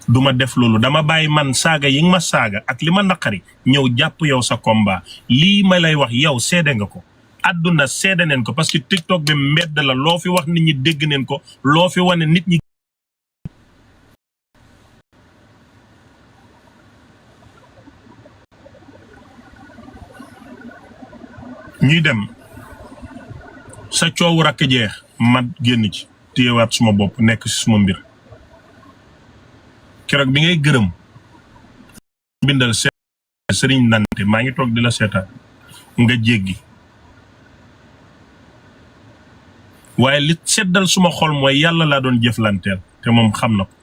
duma def loolu dama bàyyi man saaga yi nga ma saaga ak li ma naqari ñëw jàpp yow sa combat lii ma lay wax yow seede nga ko àdduna seede neen ko parce que TikTok bi mbedd la loo fi wax nit ñi dégg neen ko loo fi wane nit ñi ñuy dem sa coowu rakk jeex ma génn ci téyewaat suma bopp nekk ci suma mbir keroog bi ngay gërëm bindal sëriñ nante maa ngi toog di la seetaan nga jéggi waaye li seddal suma xol mooy yàlla laa doon jëflanteel te moom xam na ko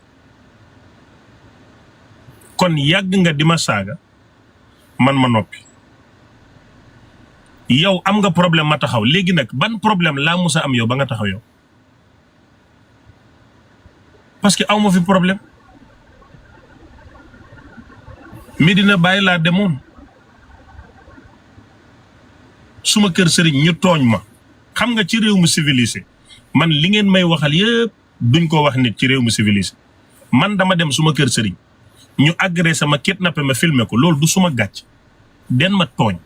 kon yàgg nga di ma saaga man ma noppi yow am nga problème ma taxaw léegi nag ban problème laa musa am yow ba nga taxaw yow parce que aw ma fi problème Medina Baye laa demoon suma kër sëriñ ñu tooñ ma xam nga ci réew mu civilisé man li ngeen may waxal yëpp duñ ko wax nit ci réew mu civilisé man dama dem suma kër sëriñ ñu agressé ma kidnappé ma filmé ko loolu du suma gàcc den ma tooñ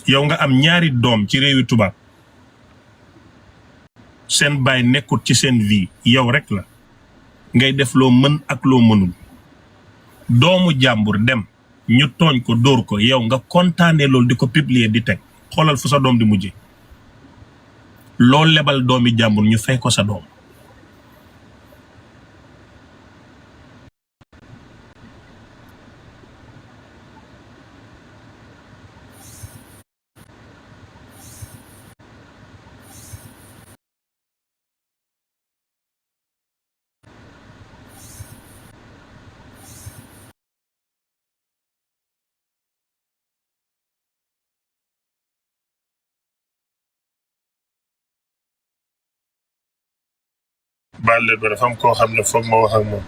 yow nga am ñaari doom ci réewi tubaab seen baay nekkut ci seen vie yow rek la ngay def loo mën ak loo mënul doomu jàmbur dem ñu tooñ ko dóor ko yow nga kontaanee loolu di ko publier di teg xoolal fu sa doom di mujje loolu lebal doomi jàmbur ñu fay ko sa doom balle ba dafa am koo xam ne foog ma wax ak moom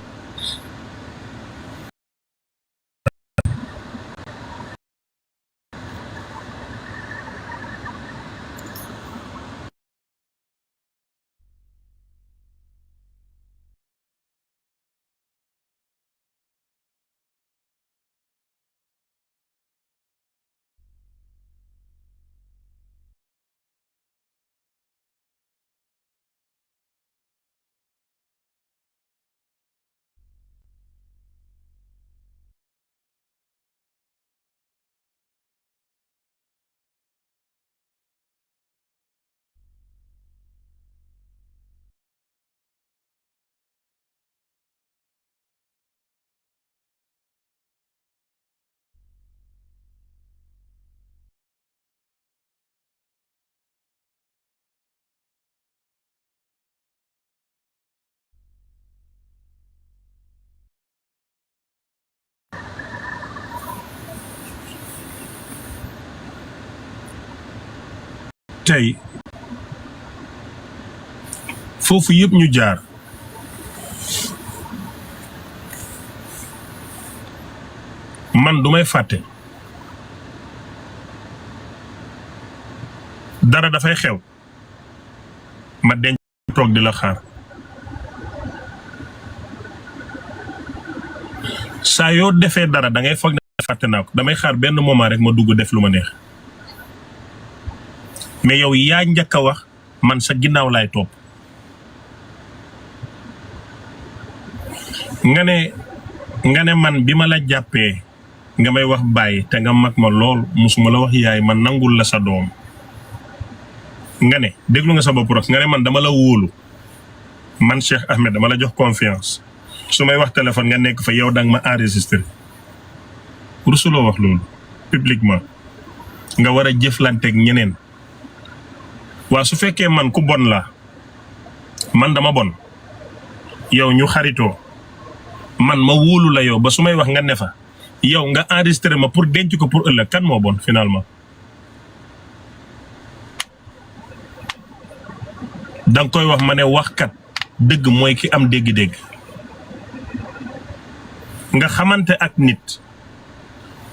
tey foofu yëpp ñu jaar man du may fàtte dara dafay xew ma denc toog di la xaar saa yoo defee dara da ngay foog ne fàtte naa ko damay xaar benn moment rek ma dugg def lu ma neex mais yow yaa njëkk a wax man sa ginnaaw laay topp nga ne man bi ma la jàppee nga may wax bàyyi te nga mag ma lool musuma la wax yaay man nangul la sa doom nga ne déglu nga sa bopp rek nga ne man dama la wóolu man Cheikh Ahmed dama la jox confiance su may wax téléphone nga nekk fa yow danga ma enregistré rusuloo wax loolu publiquement nga war a jëflanteeg ñeneen waa su fekkee man ku bon la man dama bon yow ñu xaritoo man ma wóolu la yow ba su may wax nga ne fa yow nga enregistré ma pour denc ko pour ëllëg kan moo bon finalement danga koy wax ma ne waxkat dëgg mooy ki am dégg-dégg nga xamante ak nit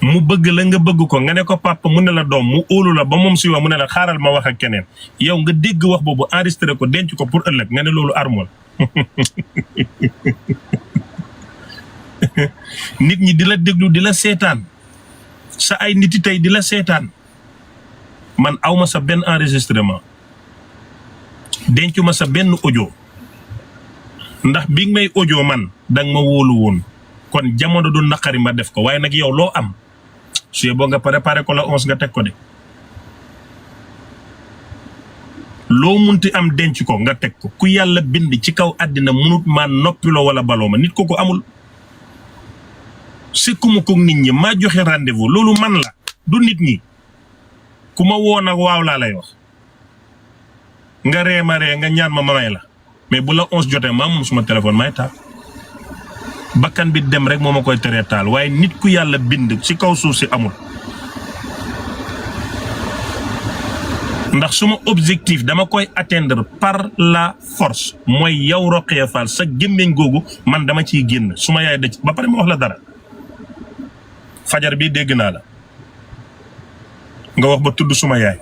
mu bëgg la nga bëgg ko nga ne ko papa mu ne la doom mu óolu la ba moom si wax mu ne la xaaral ma wax ak keneen yow nga dégg wax boobu enregistré ko denc ko pour ëllëg nga ne loolu armol nit ñi di la déglu di la seetaan sa ay niti tey di la seetaan man awma sa benn enregistrement dencuma sa benn audio ndax bi nga may audio man danga ma wóolu woon kon jamono du naqari ma def ko waaye nag yow loo am su yeboo nga préparé ko la 11 nga teg ko de loo munti am denc ko nga teg ko ku yàlla bind ci kaw àddina munut maa noppiloo wala baloo ma nit ko amul sikkuma ko nit ñi maa joxe rendez-vous loolu man la du nit ñi ku ma woo nag waaw laa lay wax nga ree ma ree nga ñaan ma may la mais bu la 11 jotee maa moom suma téléphone may taal bakkan bi dem rek moo ma koy teree taal waaye nit ku yàlla bind ci kaw suuf si amul ndax suma objectif dama koy atteindre par la force mooy yow Rokhaya Fall sa gémmiñ googu man dama ciy génn suma yaay dëcc ba pare ma wax la dara fajar bi dégg naa la nga wax ba tudd suma yaay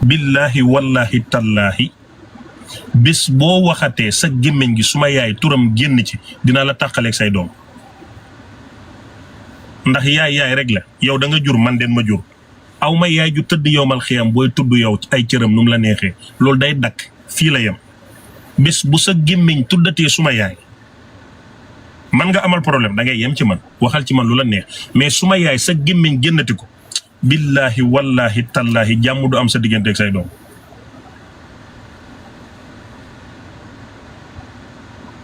billahi wallahi tallahi bis boo waxatee sa gémmiñ gi suma yaay turam génn ci dinaa la tàqaleeg say doom ndax yaay rek la yow da nga jur man den ma jur aw ma yaay ju tëdd yowmal xiyam booy tudd yow ay cëram nu mu la neexee loolu day dakk fii la yem bis bu sa gémmiñ tuddatee suma yaay man nga amal problème da ngay yem ci man waxal ci man lu la neex mais suma yaay sa gémmiñ génnati ko billahi wallahi tallahi jàmm du am sa diggante ak say doom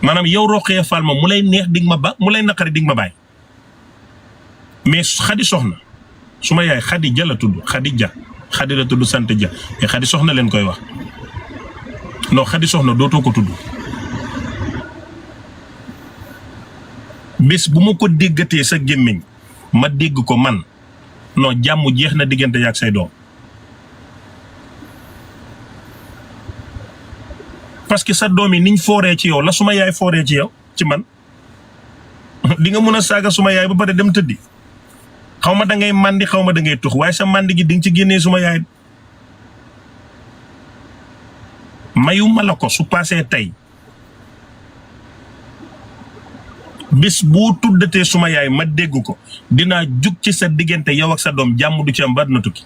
maanaam yow Rokhaya Fall ma mu lay neex dig ma ba mu lay naqari dig ma bàyyi mais xadi soxna suma yaay xadi ja la tudd xadi ja xadi la tudd sant ja mais xadi soxna leen koy wax non xadi soxna dootoo ko tudd bés bu ma ko déggatee sa gémmiñ ma dégg ko man non jàmm jeex na diggante yaak say doom parce que sa doom yi niñ fooree ci yow la suma yaay fooree ci yow ci man di nga mun a saaga suma yaay ba pare dem tëddi xaw ma da ngay màndi xaw ma da ngay tux waaye sa màndi gi di nga ci génnee suma yaay mayu ma la ko su paasee tey bis bu tuddatee suma yaay ma dégg ko dinaa jug ci sa diggante yow ak sa doom jàmm du ci am ba na tukki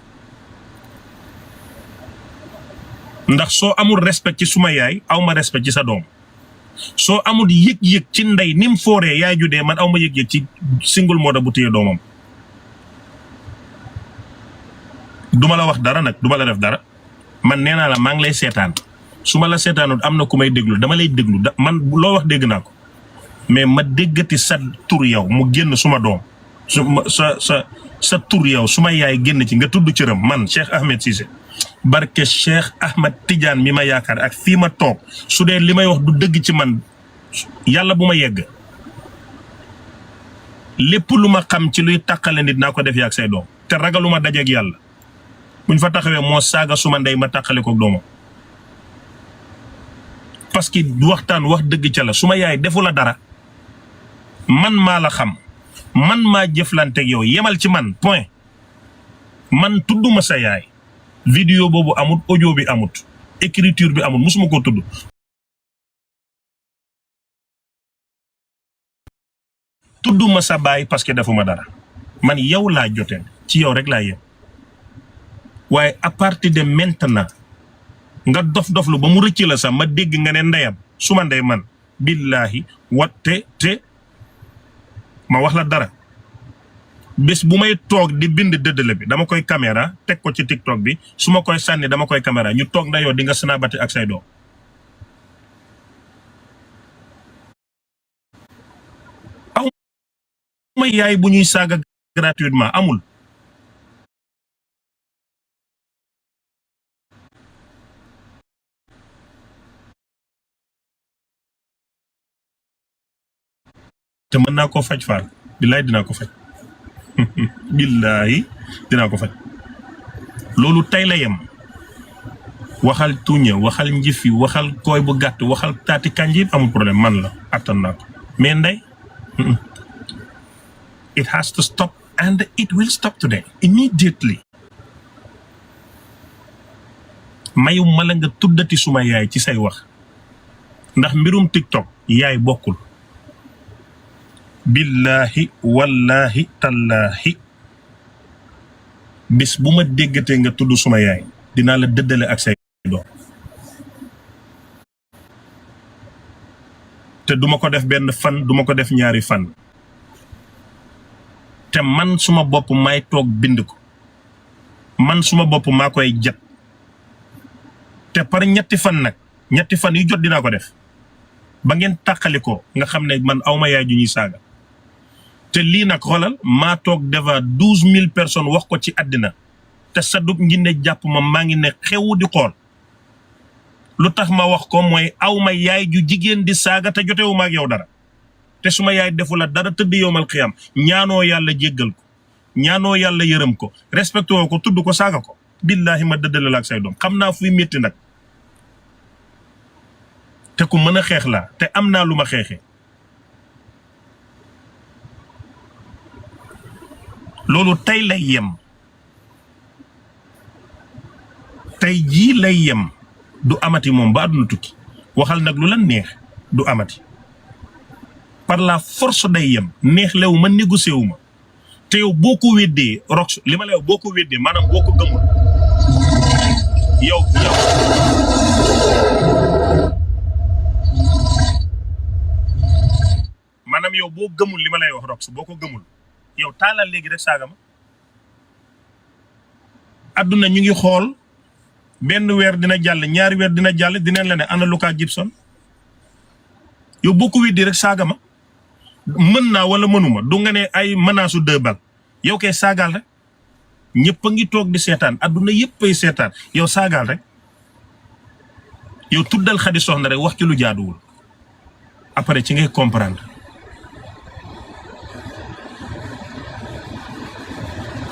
ndax soo amul respect ci suma yaay aw ma respect ci sa doom soo amul yëg-yëg ci ndey ni mu fooree yaay ju dee man aw ma yëg-yëg ci single mother bu téye doomam duma la wax dara nag duma la def dara man nee naa la maa ngi lay seetaan su ma la seetaanut am na ku may déglu dama lay déglu man loo wax dégg naa ko mais ma déggati sa tur yow mu génn suma doom sa tur yow suma yaay génn ci nga tudd cëram man Cheikh Ahmed Cissé barke Cheikh Ahmed Tidiane mi ma yaakaar ak fii ma toog su dee li may wax du dëgg ci man yàlla bu ma yegg lépp lu ma xam ci luy tàqale nit naa ko def yaak say doom te ragaluma dajeeg yàlla buñ fa taxawee moo saaga suma ndey ma tàqale ko doomam parce que waxtaan wax dëgg ca la suma yaay defu la dara man maa la xam man maa jëflanteeg yow yemal ci man point man tudduma sa yaay vidéo boobu amut audio bi amut écriture bi amut musuma ko tudd tudduma sa baay parce que defuma dara man yow laa joteen ci yow rek laa yem waaye à partir de maintenant nga dof-doflu ba mu rëcc la sax ma dégg nga ne ndeyam suma ndey man billahi watte te ma wax la dara bés bu may toog di bind dëddale bi dama koy caméra teg ko ci TikTok bi su ma koy sànni dama koy caméra ñu toog ndayoo di nga snabati ak say doom aw ma yaay bu ñuy saaga gratuitement amul te mën naa koo faj faal billaay dinaa ko faj billaay dinaa ko faj loolu tey la yem waxal tuña waxal njëf yi waxal kooy bu gàtt waxal taati kanji yëpp amul problème man la attan naa ko mais ndey it has to stop and it will stop today immediately mayu ma la nga tuddati suma yaay ci say wax ndax mbirum TikTok yaay bokkul billahi wallahi tallahi bis bu ma déggatee nga tudd suma yaay dinaa la dëddale ak say doom te duma ko def benn fan duma ko def ñaari fan te man suma bopp may toog bind ko man suma bopp maa koy jat te par ñetti fan yu jot dinaa ko def ba ngeen tàqali ko nga xam ne man awma yaay ju ñuy saaga te lii nag xoolal maa toog devant 12,000 personnes wax ko ci àddina te Sadou Nguindé jàpp ma maa ngi ne xewu di xool lu tax ma wax ko mooy awma yaay ju jigéen di saaga te jotewu ma ak yow dara te suma yaay defu la dara tëdd yowmal xiyam ñaanoo yàlla jéggal ko ñaanoo yàlla yërëm ko respecté woo ko tudd ko saaga ko billahi ma dëddale la ak say doom xam naa fuy métti nag te ku mën a xeex laa te am naa lu ma xeexee loolu tey lay yem tey jii lay yem du amati moom ba àdduna tukki waxal nag lu la neex du amati par la force day yem neex lewu ma négocié wu ma te yow boo ko weddee rox li ma lay wax boo ko weddee maanaam boo ko gëmul yow maanaam yow boo gëmul li ma lay wax rox boo ko gëmul yow taalal léegi rek saaga ma adduna ñu ngi xool benn weer dina jàll ñaari weer dina jàll dinañ la ne ana Luka Gibson yow boo ko weddi rek saaga ma mën naa wala mënuma du nga ne ay menace 2 balles yow kay saagaal rek ñëpp a ngi toog di seetaan adduna yëpp ay seetaan yow saagaal rek yow tuddal Xadi Soxna rek wax ci lu jaaduwul après ci ngay comprendre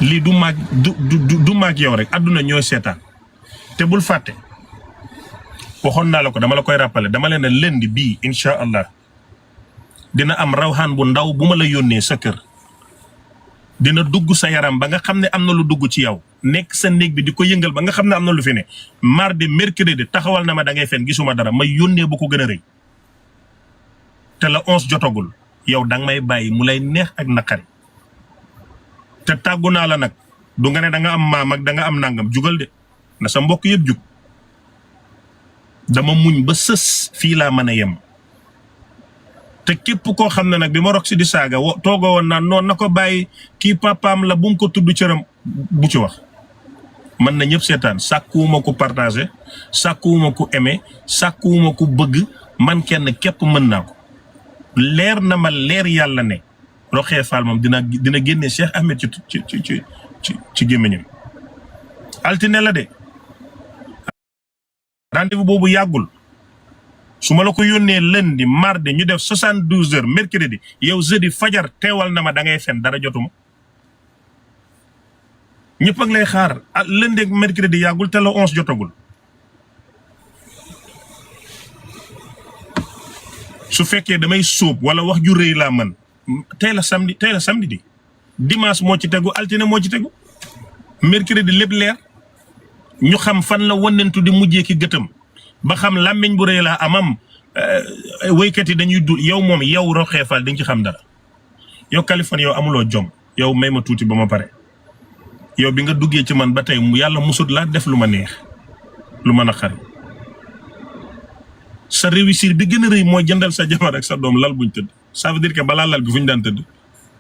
lii du maag du maag yow rek adduna ñooy seetaan te bul fàtte waxoon naa la ko dama la koy rappeler dama leen ne lundi bii incha allah dina am rawxaan bu ndaw bu ma la yónnee sa kër dina dugg sa yaram ba nga xam ne am na lu dugg ci yow nekk sa néeg bi di ko yëngal ba nga xam ne am na lu fi ne mardi mercredi taxawal na ma da ngay fen gisuma dara ma yónnee bu ko gën a rëy te la 11 jotagul yow danga may bàyyi mu lay neex ak naqari te tàggu naa la nag du nga ne da nga am maam ak da nga am nangam jugal de na sa mbokk yëpp jug dama muñ ba sës fii laa mën a yem te képp koo xam ne nag bi ma rox si di saaga tooga woon naan noonu na ko bàyyi kii papaam la bu mu ko tudd cëram bu ci wax mën na ñëpp seetaan sàkkuwuma ko partagé sàkkuwuma ko aimé sàkkuwuma ko bëgg man kenn képp mën naa ko leer na ma leer yàlla ne Roxaya Fall moom dina génne Cheikh Ahmed ci gémmiñam altine la de rendez-vous boobu yàggul su ma la ko yónnee lundi mardi ñu def 72 heures mercredi yow jeudi fajar teewal na ma da ngay fen dara jotuma ñëpp ak lay xaar lundi ak mercredi yàggul te la 11 jotagul su fekkee damay sóob wala wax ju rëy laa mën tey la samedi di dimanche moo ci tegu altine moo ci tegu mercredi lépp leer ñu xam fan la wonentu di mujjee ki gëtëm ba xam làmmiñ bu rëy laa amam waykat yi dañuy du yow moom yow Roxaya Fall di nga ci xam dara yow Kaliphone yow amuloo jom yow may ma tuuti ba ma pare yow bi nga duggee ci man ba tey yàlla musut laa def lu ma neex lu mën a xari sa réussir bi gën a rëy mooy jëndal sa jabar ak sa doom lal buñ tëdd ça veut dire que balaa lal bi fu ñu daan tëdd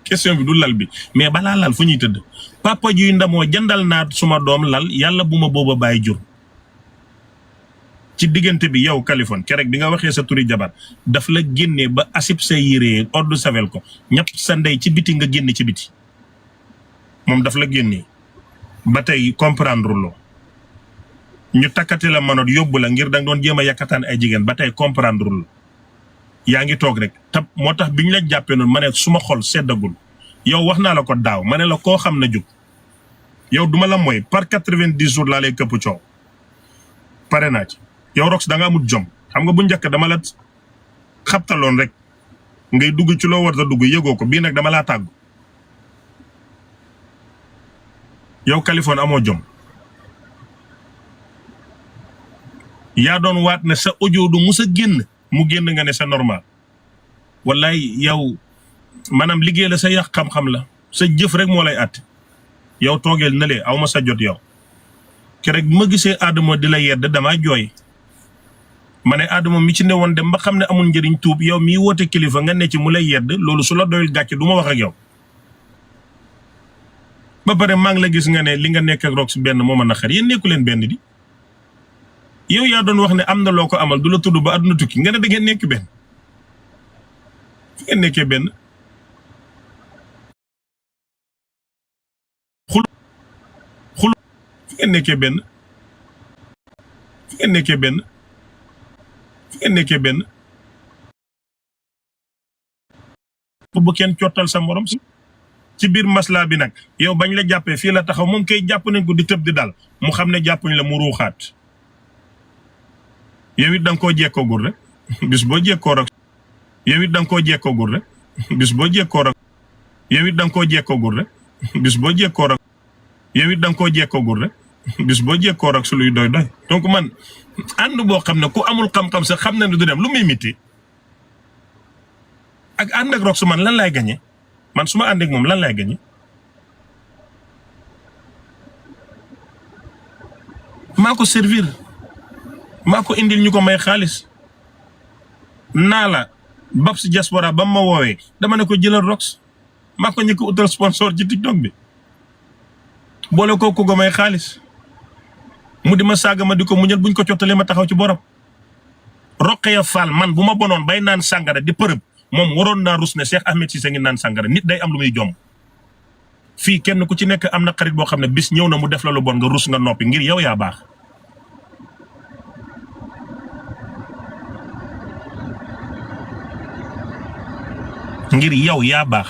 question bi du lal bi mais balaa lal fu ñuy tëdd papa juy ndamoo jëndal naa suma doom lal yàlla bu ma booba bàyyi jur ci diggante bi yow Kaliphone kerek bi nga waxee sa turi jabar daf la génnee ba asib sa yére ordre savel ko ñëpp sa ndey ci biti nga génne ci biti moom daf la génnee ba tey comprendre loo ñu takkati la manoot yóbbu la ngir danga doon jéem a yakkataan ay jigéen ba tey comprendre loo yaa ngi toog rek tab moo tax bi ñu la jàppee noonu ma ne suma xol seddagul yow wax naa la ko daaw ma ne la koo xam na jóg yow duma la mooy par 90 jours laa lay këpp coow pare naa ci yow Rox da nga amut jom xam nga bu njëkk dama la xabtaloon rek ngay dugg ci loo war a dugg yëgoo ko bii nag dama laa tàggu yow Kaliphone amoo jom yaa doon waat ne sa audio du mus a génn mu génn nga ne c'est normal wallaay yow maanaam liggéey la sa yàq xam-xam la sa jëf rek moo lay at yow toogeel na lee aw ma sa jot yow keroog bi ma gisee Adamo di la yedd damaa jooy ma ne Adamo mi ci ne woon dem ba xam ne amul njëriñ tuub yow mii woote kilifa nga ne ci mu lay yedd loolu su la doyul gàcce du ma wax ak yow ba pare maa ngi la gis nga ne li nga nekk ak Rox benn moo ma naqar yéen nekku leen benn di yow yaa doon wax ne am na loo ko amal du la tudd ba àdduna tukki nga ne da ngeen nekk benn fu ngeen nekkee benn xul fu ngeen nekkee benn fu ngeen nekkee benn fu ngeen nekkee benn bu kenn cottal sa morom si ci biir masla bi nag yow bañ la jàppee fii la taxaw moom kay jàpp nañ ko di tëb di dal mu xam ne jàppuñ la mu ruuxaat yow it da nga koo jekkoogul rek bis boo jekkoo rek yow it da nga koo jekkoogul rek bis boo jekkoo rek yow it da nga koo jekkoogul rek bis boo jekkoo rek yow it da nga koo jekkoogul rek bis boo jekkoo rek su luy doy doy donc man ànd boo xam ne ku amul xam-xam sax xam na ne du dem lu muy miti ak ànd ak Rox man lan laay gañe man su ma ànd ak moom lan laay gañe maa ko servir maa ko indil ñu ko may xaalis naa la Babs Diaspora ba ma woowee dama ne ko jëlal Rox maa ko ñu ko utal sponsor ci TikTok bi boole ko ko may xaalis mu di ma saaga ma di ko muñal buñ ko cottalee ma taxaw ci borom Roqeya Fall man bu ma bonoon bay naan sàngara di përëb moom waroon naa rus ne Cheikh Ahmed Cissé ngi naan sàngara nit day am lu muy jom fii kenn ku ci nekk am na xarit boo xam ne bis ñëw na mu def la lu bon nga rus nga noppi ngir yow yaa baax ngir yow yaa baax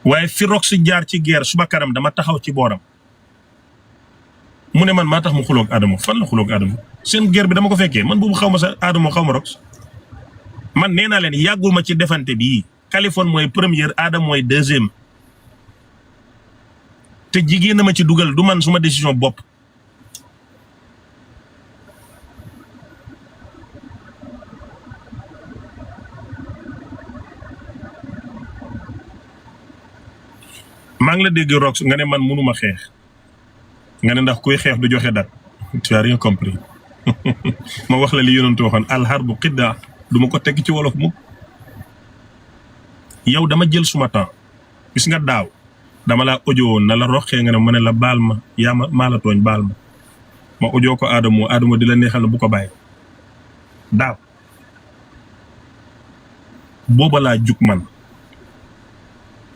waaye fi Rox jaar ci guerre suba kanam dama taxaw ci booram mu ne man maa tax mu xuloog Adamo fan la xuloog Adamo seen guerre bi dama ko fekkee man boobu xaw ma sa Adamo xaw ma Rox man nee naa leen yàggul ma ci defante bii Kaliphone mooy première Adamo mooy deuxième te jigéen na ma ci dugal du man suma décision bopp maa ngi la dégg Rox nga ne man mënuma xeex nga ne ndax kuy xeex du joxe dat tu as rien compris ma wax la li yonentu waxoon alharbu xidda du ma ko teg ci wolof mukk yow dama jël suma temps gis nga daaw dama laa audio woon na la roxee nga ne ma ne la baal ma yaa maa la tooñ baal ma audio ko Adamo di la neexal na bu ko bàyyi daaw booba laa jug man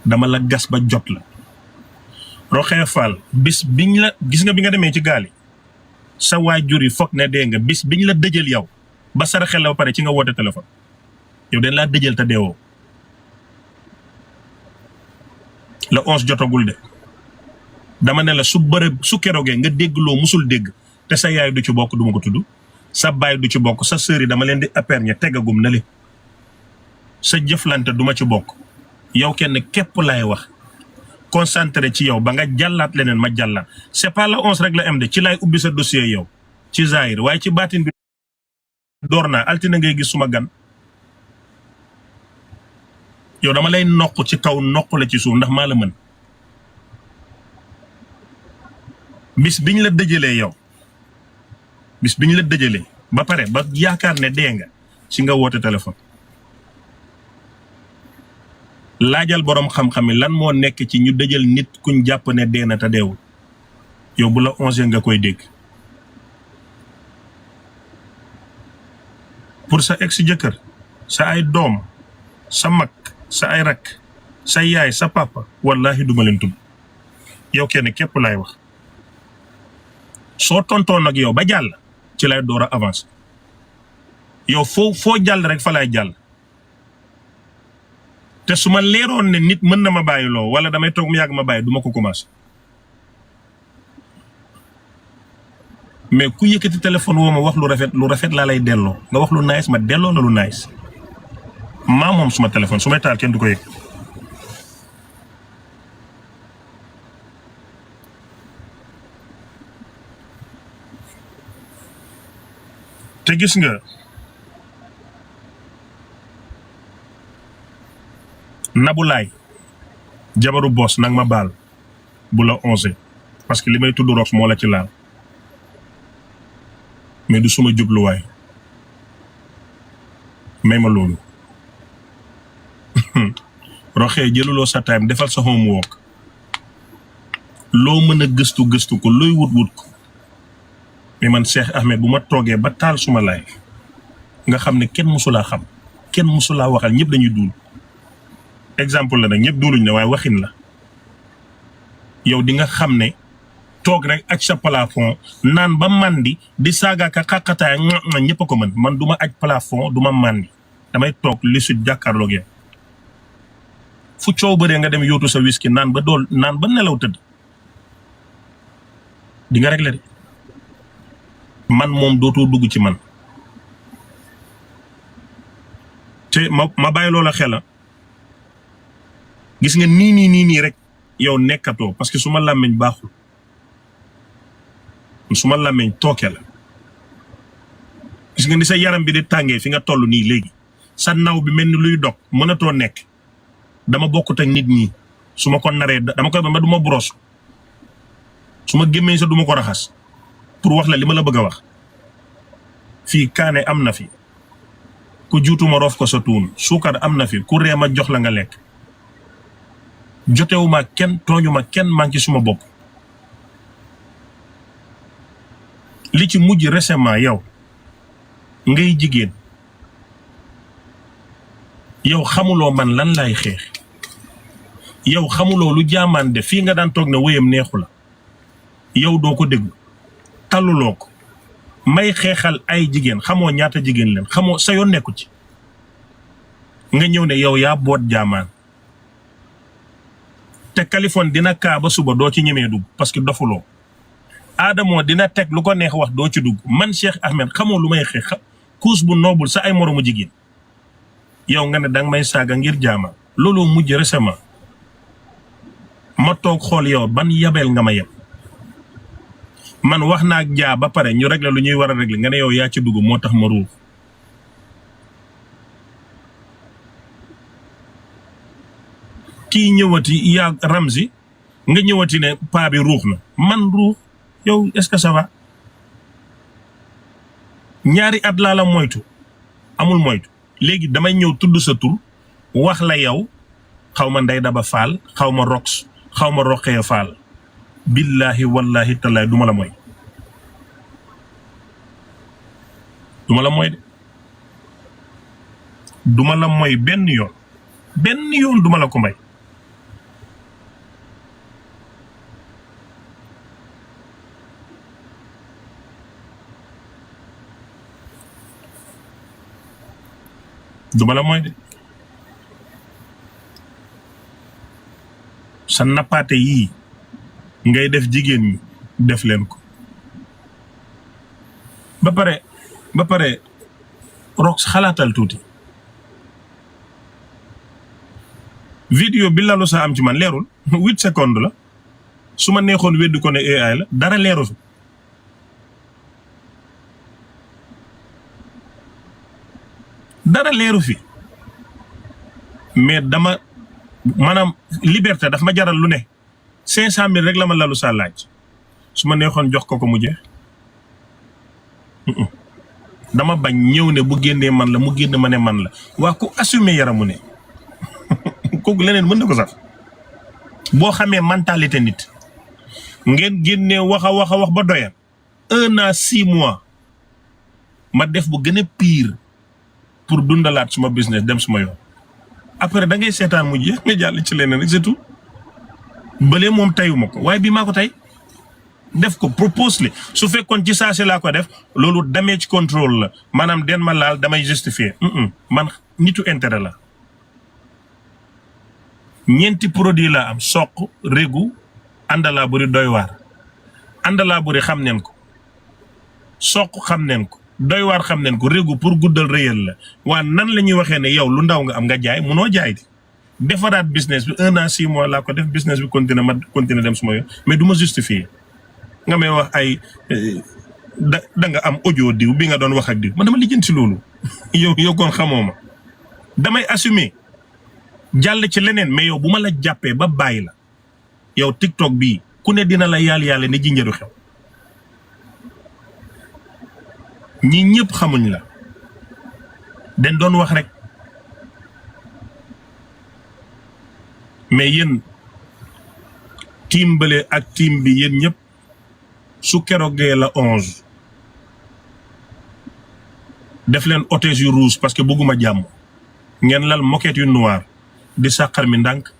dama la gas ba jot la Roxee Fall bis biñ la gis nga bi nga demee ci gaal yi sa waajur yi foog ne dee nga bis biñ la dëjël yow ba saraxel la ba pare ci nga woote téléphone yow dañ laa dëjël te deewoo la 11 jotagul de dama ne la su keroogee nga dégg loo musul dégg te sa yaay du ci bokk duma ko tudd sa baay du ci bokk sa sœur yi dama leen di épargner tegagum na li sa jëflante duma ci bokk yow kenn képp laay wax concentré ci yow ba nga jàllaat leneen ma jàllaat c'est pas la 11 rek la am de ci laay ubbi sa dossier yow ci zahir waaye ci baatin bi door naa altine ngay gis suma gan yow dama lay noq ci kaw noq la ci suuf ndax maa la mën bis biñ la dëjëlee yow bis biñ la dëjëlee ba pare ba yaakaar ne dee nga ci nga woote téléphone laajal borom xam-xam yi lan moo nekk ci ñu dëjël nit kuñ jàpp ne dee na te deewul yow bu la 11 nga koy dégg pour sa ex jëkkër sa ay doom sa mag sa ay rak sa yaay sa papa wallahi duma leen tudd yow kenn képp laay wax soo tontoon nag yow ba jàll ci lay door a avancer yow foo jàll rek fa lay jàll te su ma leeroon ne nit mën na ma bàyyi loo wala damay toog mu yàgg ma bàyyi du ma ko commencé mais ku yëkkati téléphone woo ma wax lu rafet laa lay delloo nga wax lu nice ma delloo la lu nice maa moom suma téléphone su may taal kenn du ko yëg te gis nga Nabulaay jabaru boss nag ma baal bu la 11 parce que li may tudd Rox moo la ci laal mais du suma jubluwaay may ma loolu roxee jëluloo sa time defal sa homework loo mën a gëstu ko looy wut ko mais man Cheikh Ahmed bu ma toogee ba taal suma laay nga xam ne kenn musulaa xam kenn musulaa waxal ñëpp dañuy duul exemple la nag ñëpp duuluñ ne waaye waxin la yow di nga xam ne toog rek ak sa plafond naan ba mandi di saaga ka xaqataay ñëpp a ko mën man du ma aj plafond du ma mandi damay toog li su jàkkaarloog yow fu coow bëree nga dem yóotu sa whisky naan ba nelaw tëdd di nga régler de man moom dootoo dugg ci man te ma bàyyi loola xela gis nga nii rek yow nekkatoo parce que su ma làmmiñ baaxul su ma làmmiñ tooke la gis nga ni sa yaram bi di tàngee fi nga toll nii léegi sa naw bi mel ni luy dog mënatoo nekk dama bokkut ak nit ñi su ma ko naree dama koy ba du ma brosse su ma gémmeñ sa du ma ko raxas pour wax la li ma la bëgg a wax fii kaane am na fi ku juutuma roof ko sa tuun suukar am na fi ku ree ma jox la nga lekk jotewuma kenn tooñuma kenn manqué suma bopp li ci mujj récemment yow ngay jigéen yow xamuloo man lan lay xeex yow xamuloo lu jaamaan de fii nga daan toog na wéyam neexu la yow doo ko déglu talluloo ko may xeexal ay jigéen xamoo ñaata jigéen leen xamoo sa yoon nekku ci nga ñëw ne yow yaa boot jaamaan te Kaliphone dina kaa ba suba doo ci ñemee dugg parce que dofuloo Adamo dina teg lu ko neex wax doo ci dugg man Cheikh Ahmed xamoo lu may xeex kuus bu noobul sa ay moromu jigéen yow nga ne danga may saaga ngir jaama loolu mujj récemment ma toog xool yow ban yabeel nga ma yeb man wax naa ak jaa ba pare ñu régler lu ñuy war a régler nga ne yow yaa ci dugg moo tax ma ruux kii ñëwati yaa Ramzi nga ñëwati ne paa bi ruux na man ruux yow est-ce que ça va ñaari at laa la moytu amul moytu léegi damay ñëw tudd sa tur wax la yow xaw ma Ndey Daba Faal xaw ma Rox xaw ma Roqee Faal billahi wallahi tallahi duma la moy duma la moy de duma la moy benn yoon duma la ko may duma la moy de sa nappaate yii ngay def jigéen ñi def leen ko ba pare Rox xalaatal tuuti vidéo bi lalu sa am ci man leerul 8 secondes la su ma neexoon weddi ko ne AI la dara leeru fi dara leeru fi mais dama maanaam liberté daf ma jaral lu ne 500,000 rek la ma lalu saa laaj su ma neexoon jox ko mu jeex dama bañ ñëw ne bu génnee man la mu génn ma ne man la waa ku assumer yaramu ne kooku leneen mën na ko sax boo xamee mentalité nit ngeen génnee wax ba doyal 1 an 6 mois ma def bu gën a pire pour dundalaat suma business dem suma yoon après da ngay seetaan mu jeex nga jàll ci leneen rek c'est tout bële moom tayuma ko waaye bii maa ko tey def ko propose li su fekkoon ci saase laa ko def loolu damage control la maanaam den ma laal damay justifier man nitu intérêt la ñeenti produit laa am soq régu àndalaa buri doy waar àndalaa buri xam neen ko soq xam neen ko doy waar xam neen ko régu pour guddal réyal la waa nan la ñuy waxee ne yow lu ndaw nga am nga jaay munoo jaay di defaraat business bi 1 an 6 mois laa ko def business bi continuer dem suma yoon mais du ma justifier nga may wax ay da nga am audio diw bi nga doon wax ak diw man dama lijjanti loolu yow kon xamoo ma damay assumer jàll ci leneen mais yow bu ma la jàppee ba bàyyi la yow TikTok bii ku ne dina la yàlla ne jinjëru xew ñi ñëpp xamuñ la den doon wax rek mais yéen team bële ak team bi yéen ñëpp su keroogee la 11 def leen otage yu rouge parce que bëgguma jàmm ngeen lal moquette yu noir di sàqar mi ndànk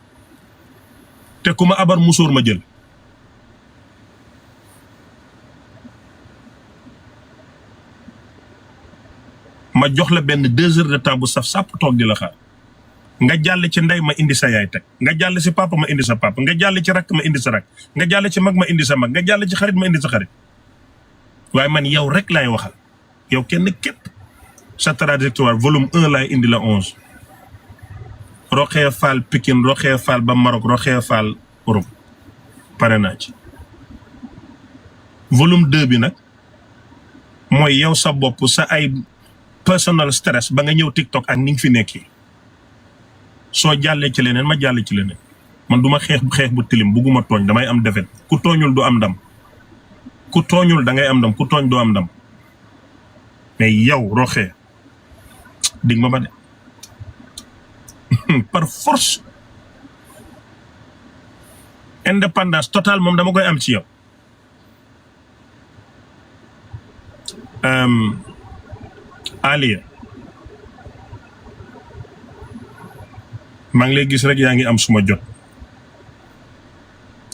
te ku ma abar musóor ma jël ma jox la benn 2 heures de temps bu saf sàpp toog di la xaar nga jàll ci ndey ma indi sa yaay teg nga jàll ci papa ma indi sa papa nga jàll ci rakk ma indi sa rakk nga jàll ci mag ma indi sa mag nga jàll ci xarit ma indi sa xarit waaye man yow rek laay waxal yow kenn képp sa trajectoire volume 1 laay indi la 11 Roxee Fall Pikine Roxee Fall ba Maroc Roxee Fall Europe pare naa ci volume 2 bi nag mooy yow sa bopp sa ay personal stress ba nga ñëw TikTok ak ni nga fi nekkee soo jàllee ci leneen ma jàll ci leneen man duma xeex bu tilim bugguma tooñ damay am defet ku tooñul du am ndam ku tooñul da ngay am ndam ku tooñ doo am ndam mais yow Roxee dig ma ba de par force indépendance totale moom dama koy am ci yow Aliya maa ngi lay gis rek yaa ngi am suma jot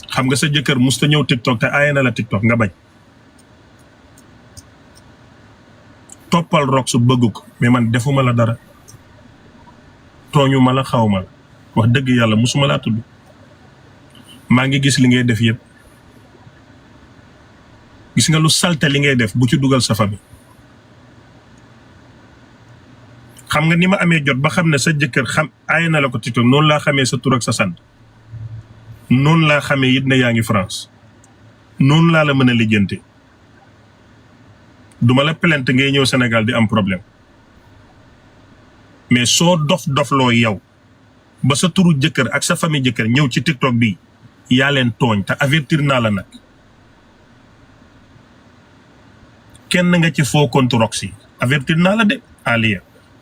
xam nga sa jëkkër musta ñëw TikTok te aaye na la TikTok nga bañ toppal rok su bëgg ko mais man defuma la dara tooñu ma la xaw ma la wax dëgg yàlla musuma laa tudd maa ngi gis li ngay def yëpp gis nga lu salte li ngay def bu ci dugal sa famille xam nga ni ma amee jot ba xam ne sa jëkkër xam aaye na la ko TikTok noonu laa xamee sa tur ak sa sant noonu laa xamee it ne yaa ngi France noonu laa la mën a lijjante duma la plainte ngay ñëw Sénégal di am problème mais soo dofloo yow ba sa turu jëkkër ak sa famille jëkkër ñëw ci TikTok bi yaa leen tooñ te avertir naa la nag kenn nga ci faux compte Roxy avertir naa la de Aliya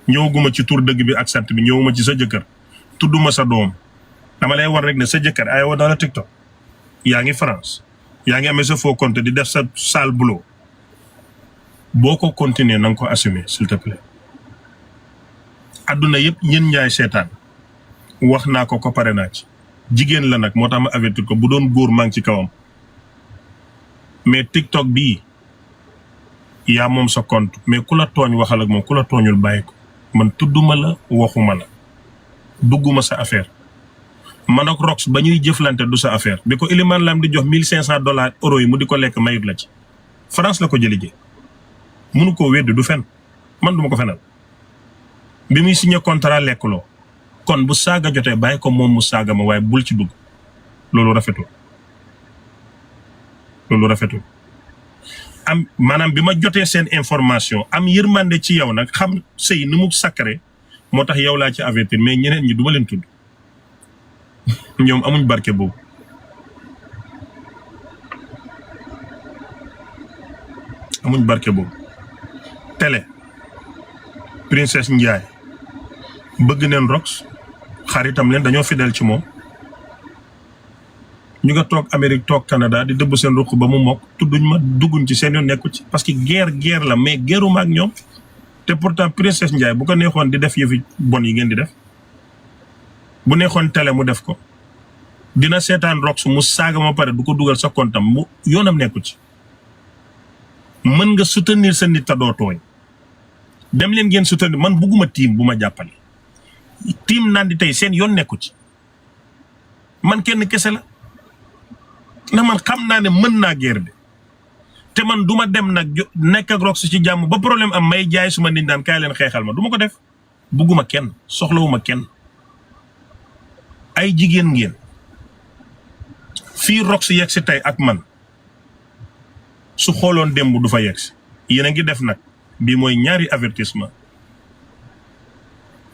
ñëwaguma ci tur dëgg bi ak sant bi ñëwuma ci sa jëkkër tudduma sa doom dama lay war rek ne sa jëkkër ay woon na la TikTok yaa ngi France yaa ngi amee sa faux compte di def sa sale boulot boo ko continuer na nga ko assumer s'il te plaît adduna yëpp ñen ñaay seetaan wax naa ko pare naa ci jigéen la nag moo tax ma avertir ko bu doon góor maa ngi ci kawam mais TikTok bii yaa moom sa compte mais ku la tooñ waxal ak moom ku la tooñul bàyyi ko man tudduma la waxuma la dugguma sa affaire man ak Rox ba ñuy jëflante du sa affaire bi ko Iliman Lam di jox $1,500 euros yi mu di ko lekk mayut la ci France la ko jëli ji mënu koo weddi du fen man duma ko fenal bi muy signé contrat lekkuloo kon bu saaga jotee bàyyi ko moom mu saaga ma waaye bul ci dugg loolu rafetul am maanaam bi ma jotee seen information am yërmande ci yow nag xam sëy ni mu sacré moo tax yow laa ci avertir mais ñeneen ñi duma leen tudd ñoom amuñ barke boobu télé Princesse Ndiaye bëgg neen Rox xaritam leen dañoo fidèle ci moom ñu nga toog Amérique toog Canada di dëbb seen ruq ba mu mokk tudduñ ma dugguñ ci seen yoon nekku ci parce que guerre la mais guerruma ak ñoom te pourtant Princesse Ndiaye bu ko neexoon di def yëfi bon yi ngeen di def bu neexoon télé mu def ko dina seetaan Rox mu saaga ma pare du ko dugal sa kontam mu yoonam nekku ci mën nga soutenir sa nit ta doo tooñ dem leen ngeen soutenir man bugguma tiim bu ma jàppale tiim naan di tey seen yoon nekku ci man kenn kese la ndax man xam naa ne mën naa guerre bi te man duma dem nag nekk ak Rox ci jàmm ba problème am may jaay suma nit daan kaay leen xeexal ma duma ko def bugguma kenn soxlawuma kenn ay jigéen ngeen fii Rox yegg si tey ak man su xooloon démb du fa yegsi yéen a ngi def nag bii mooy ñaari avertissement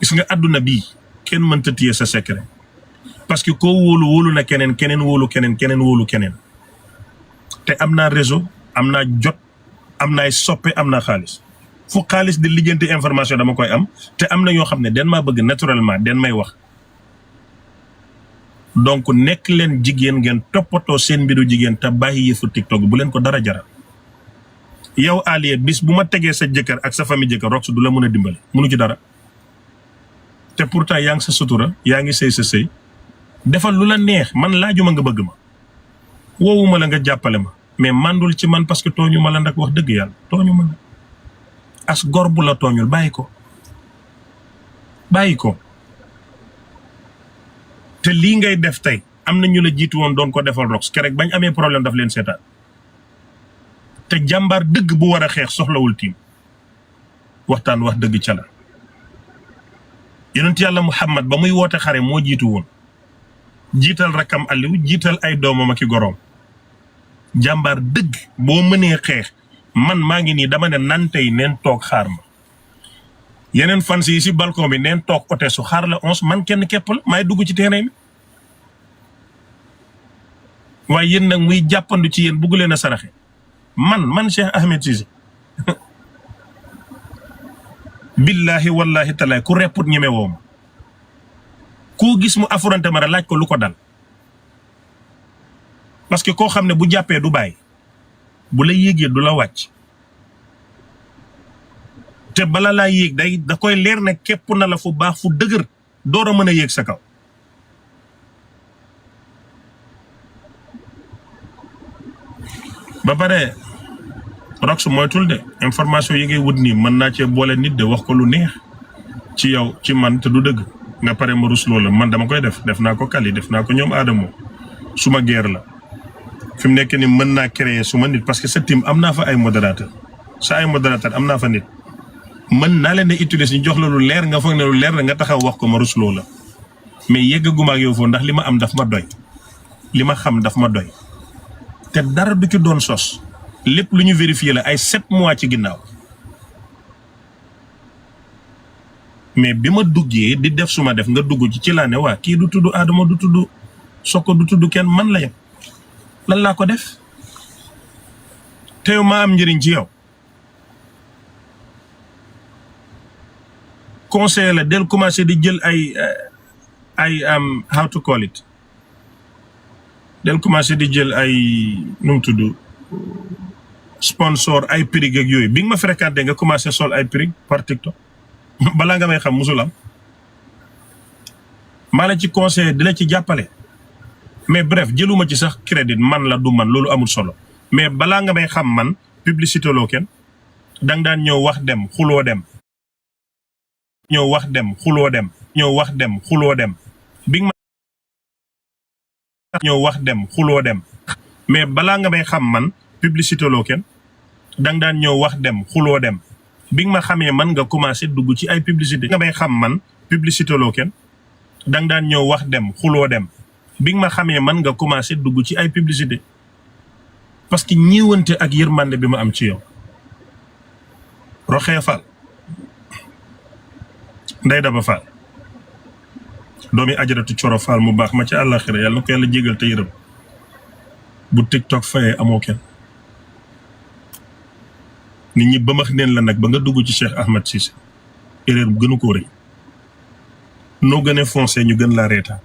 gis nga àdduna bii kenn mënta téye sa secret parce que koo wóolu na keneen wóolu keneen wóolu keneen te am naa réseau am naa jot am naa ay soppe am naa xaalis fu xaalis di lijjanti information dama koy am te am na yoo xam ne den maa bëgg naturellement den may wax donc nekk leen jigéen ngeen toppatoo seen mbiru jigéen te bàyyi yëfu TikTok bu leen ko dara jaral yow Alié bis bu ma tegee sa jëkkër ak sa famille jëkkër Rox du la mën a dimbali mënu ci dara te pourtant yaa ngi sa sutura yaa ngi sëy sa sëy defal lu la neex man laajuma nga bëgg ma woowuma la nga jàppale ma mais mandul ci man parce que tooñu ma la nag wax dëgg yàlla tooñu ma la as gor bu la tooñul bàyyi ko te lii ngay def tey am na ñu la jiitu woon doon ko defal Rox kerek bañ amee problème daf leen seetaan te jàmbaar dëgg bu war a xeex soxlawul tiim waxtaan wax dëgg ca la yonent yàlla Muhammad ba muy woote xare moo jiitu woon jiital rakkam Aliou jiital ay doomam ak i goroom jàmbaar dëgg boo mënee xeex man maa ngi nii dama ne nante yi neen toog xaar ma yeneen fans yi si balcon bi neen toog ote su xaar la 11 man kenn képp la maay dugg ci terrain bi waaye yéen nag muy jàppandu ci yéen bugg leen a saraxe man Cheikh Ahmed Cissé billahi wallahi talaay ku repput ñeme woo ma koo gis mu affronté ma laaj ko lu ko dal parce que koo xam ne bu jàppee du bàyyi bu la yéegee du la wàcc te bala laa yéeg da koy leer ne képp na la fu baax fu dëgër door a mën a yéeg sa kaw ba pare Rox moytul de information yi ngay wut nii mën naa cee boole nit de wax ko lu neex ci yow ci man te du dëgg nga pare ma rus loola man dama koy def naa ko Kali def naa ko ñoom Adamo suma guerre la fi mu nekk ni mën naa créer suma nit parce que sa team am naa fa ay modérateur am naa fa nit mën naa leen di utiliser ñu jox la lu leer nga foog ne lu leer la nga taxaw wax ko ma rus loola mais yeggaguma ak yow foofu ndax li ma am daf ma doy li ma xam daf ma doy te dara du ci doon sos lépp lu ñu vérifié la ay 7 mois ci ginnaaw mais bi ma duggee di def suma def nga dugg ci laa ne waa kii du tudd Adama du tudd Soko du tudd kenn man la yem lan laa ko def te yow maa am njëriñ ci yow conseil la del commencé di jël ay how to call it del commencé di jël ay nu mu tudd sponsor ay prix ak yooyu bi nga ma fréquenté nga commencé sol ay prix par TikTok balaa nga may xam musul am maa la ci conseil di la ci jàppale mais bref jëluma ci sax crédit man la du man loolu amul solo mais balaa nga may xam man publicité loo kenn dang daan ñëw wax dem xuloo dem bi nga ñëw wax dem xuloo dem mais balaa nga may xam man publicité loo kenn dang daan ñëw wax dem xuloo dem bi nga ma xamee man nga commencé dugg ci ay publicité nga may xam man publicité loo kenn dang daan ñëw wax dem xuloo dem bi nga ma xamee man nga commencé dugg ci ay publicité parce que ñëwante ak yërmande bi ma am ci yow Roxee Fall Ndey Daba Fall doomi Ajaratu Coro Fall mu baax ma ci àllaxira yàlla na ko yàlla jégal te yërëm bu TikTok fayee amoo kenn nit ñi bëmax neen la nag ba nga dugg ci Cheikh Ahmed Cissé erreur bu gënu koo rëy noo gën a foncé ñu gën laa reetaan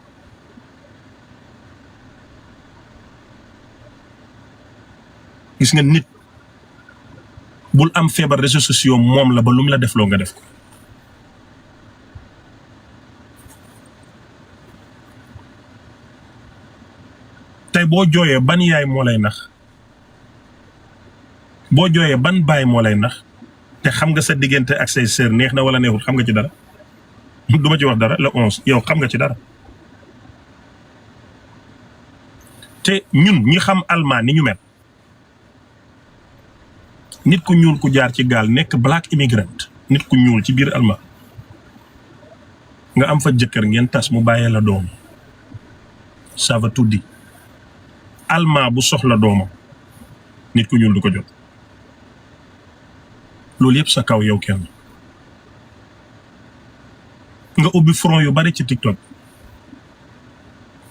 gis nga nit bul am feebar réseaux sociaux moom la ba lu mu la def loo nga def ko tey boo jooyee ban yaay moo lay nax boo jooyee ban baay moo lay nax te xam nga sa diggante ak say sœur neex na wala neexul xam nga ci dara duma ci wax dara le 11 yow xam nga ci dara te ñun ñi xam Allemand ni ñu mel nit ku ñuul ku jaar ci gaal nekk black immigrant nit ku ñuul ci biir Allemand nga am fa jëkkër ngeen tas mu bàyyee la doom ça va tout dire Allemand bu soxla doomam nit ku ñuul du ko jot loolu yëpp sa kaw yow kenn nga ubbi front yu bari ci TikTok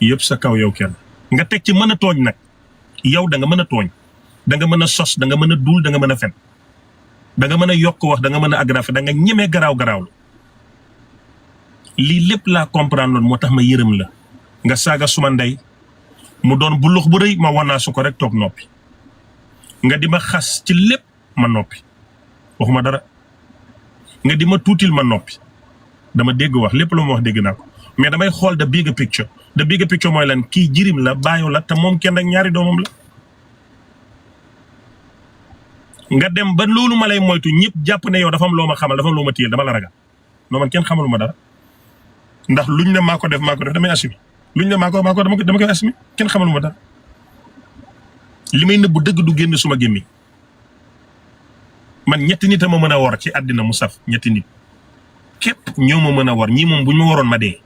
yëpp sa kaw yow kenn nga teg ci mën a tooñ nag yow da nga mën a tooñ da nga mën a sos da nga mën a duul da nga mën a fen da nga mën a yokk wax da nga mën a aggraver da nga ñemee garaaw lii lépp laa comprendre loon moo tax ma yërëm la nga saaga suma ndey mu doon bulux bu rëy ma wanaasu ko rek toog noppi nga di ma xas ci lépp ma noppi waxuma dara nga di ma tuutil ma noppi dama dégg wax lépp lu ma wax dégg naa ko mais damay xool the bigger picture mooy lan kii jirim la baayo la te moom kenn ak ñaari doomam la nga dem ba loolu ma lay moytu ñëpp jàpp ne yow dafa am loo ma xamal dafa am loo ma téyel dama la ragal non man kenn xamalu ma dara ndax luñ ne maa ko def damay assumé luñ ne maa ko dama koy assumé kenn xamalu ma dara li may nëbbu dëgg du génn suma gémmi man ñetti nit a ma mën a wor ci àddina mu saf ñetti nit képp ñoo ma mën a wor ñii moom buñ ma waroon ma dee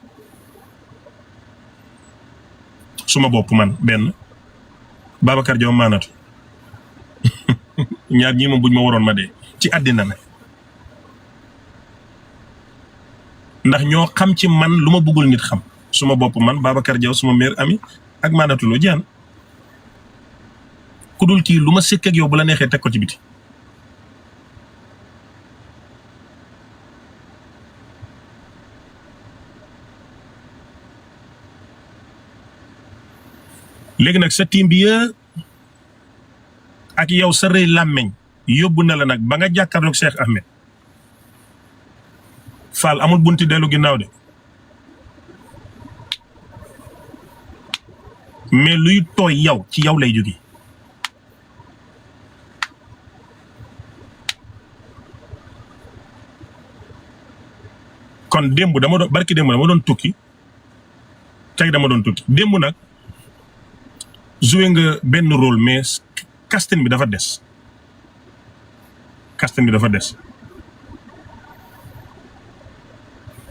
suma bopp man benn Babacar Diaw maanatu ñaar ñii moom buñ ma waroon ma dee ci àddina nag ndax ñoo xam ci man lu ma bëggul nit xam suma bopp man Babacar Diaw suma meilleur ami ak maanatuloo jaan ku dul kii lu ma sëkk ak yow bu la neexee teg ko ci biti léegi nag sa tiim bi yëpp ak yow sa rëy làmmeñ yóbbu na la nag ba nga jàkkaarloog Cheikh Ahmed Fall amul bunti dellu ginnaaw de mais luy tooy yow ci yow lay jóge kon démb barki démb dama doon tukki tey dama doon tukki démb nag joué nga benn rôle mais casting bi dafa des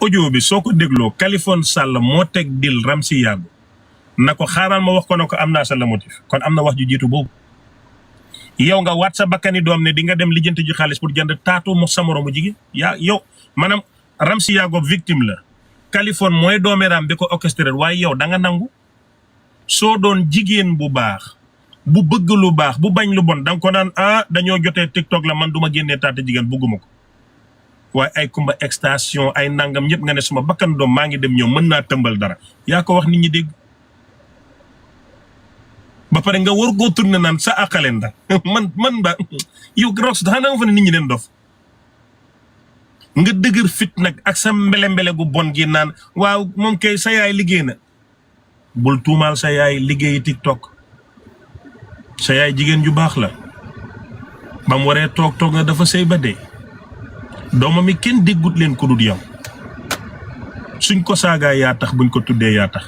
audio bi soo ko dégloo Kaliphone Sall moo teg dil Ramsi Yaago na ko xaaral ma wax ko na ko am naa sa la motif kon am na wax ju jiitu boobu yow nga waat sa bakkani doom ne di nga dem lijjanti ji xaalis pour jënd taatu mo sa moromu jigéen yaa yow maanaam Ramsi Yaago victime la Kaliphone mooy doomeeraam bi ko orchestré waaye yow da nga nangu soo doon jigéen bu baax bu bëgg lu baax bu bañ lu bon da nga ko naan dañoo jotee TikTok la man du ma génnee taata jigéen bëgguma ko waaye ay kumba extension ay nangam ñëpp nga ne suma bakkan doom maa ngi dem ñëw mën naa tëmbal dara yaa ko wax nit ñi dégg ba pare nga war koo tourné naan sa àqaleen da man ba yow Rox xanaa nga fa ne nit ñi den dof nga dëgër fit nag ak sa mbele gu bon gi naan waaw moom kay sa yaay liggéey na bul tuumaal sa yaay liggéeyi TikTok sa yaay jigéen ju baax la ba mu waree toog na dafa sëy ba dee doomam mi kenn déggut leen ko dut yow suñ ko saagaa yaa tax buñ ko tuddee yaa tax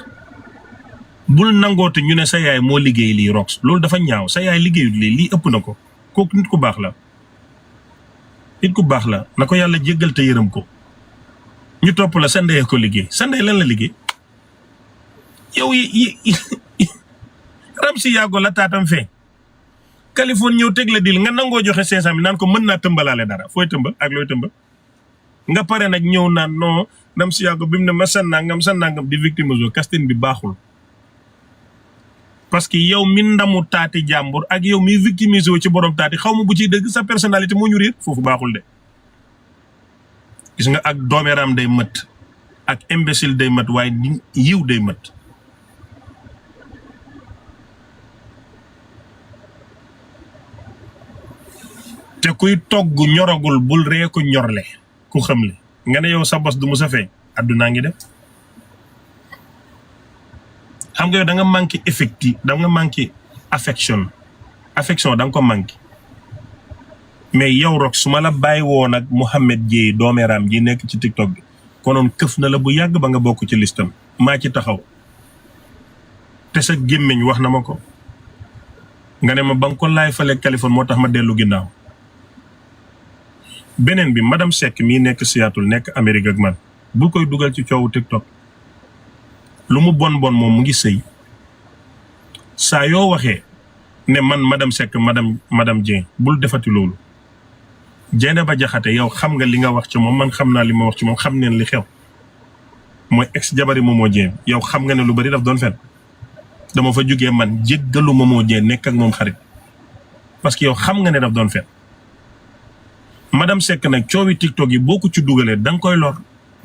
bul nangoote ñu ne sa yaay moo liggéey lii Rox loolu dafa ñaaw sa yaay liggéeyut lii ëpp na ko kooku nit ku baax la na ko yàlla jéggal te yërëm ko ñu topp la sa ndey ko liggéey sa ndey lan la liggéey yow Ramsi Yaago la taatam feeñ Kaliphone ñëw teg la dil nga nangoo joxe 500 000 naan ko mën naa tëmbalaale dara fooy tëmbal ak looy tëmbal nga pare nag ñëw naan non Ramsi Yaago bi mu ne ma sa nangam di victime casting bi baaxul parce que yow mi ndamu taati jàmbur ak yow mi victimisé ci borom taati xaw ma bu ciy dëgg sa personnalité moo ñu réer foofu baaxul de gis nga ak doomeeraam day mët ak imbécile day mët waaye yiw day mët te kuy togg ñoragul bul ree ko ñorle ku xamle nga ne yow sa bos du mu sa feeñ addunaa ngi def xam nga yow da nga manqué effectif da nga manqué affection da nga ko manqué mais yow Rox su ma la bàyyi woon ak Mouhamed Dieye doomeeraam ji nekk ci TikTok bi konoon këf na la bu yàgg ba nga bokk ci listam maa ci taxaw te sa gémmiñ wax na ma ko nga ne ma ba nga ko laay fale Kaliphone moo tax ma dellu ginnaaw beneen bi madame Seck mii nekk Seattle nekk Amérique ak man bul koy dugal ci coowu TikTok lu mu bon moom mu ngi sëy saa yoo waxee ne man madame Seck madame Dieng bul defati loolu Dieynaba Diakhaté yow xam nga li nga wax ci moom man xam naa li ma wax ci moom xam neen li xew mooy ex jabari Momo Dieng yow xam nga ne lu bari daf doon fen dama fa jógee man jéggalu Momo Dieng nekk ak moom xarit parce que yow xam nga ne daf doon fen madame Seck nag coowi TikTok yi boo ko ci dugalee da nga koy lor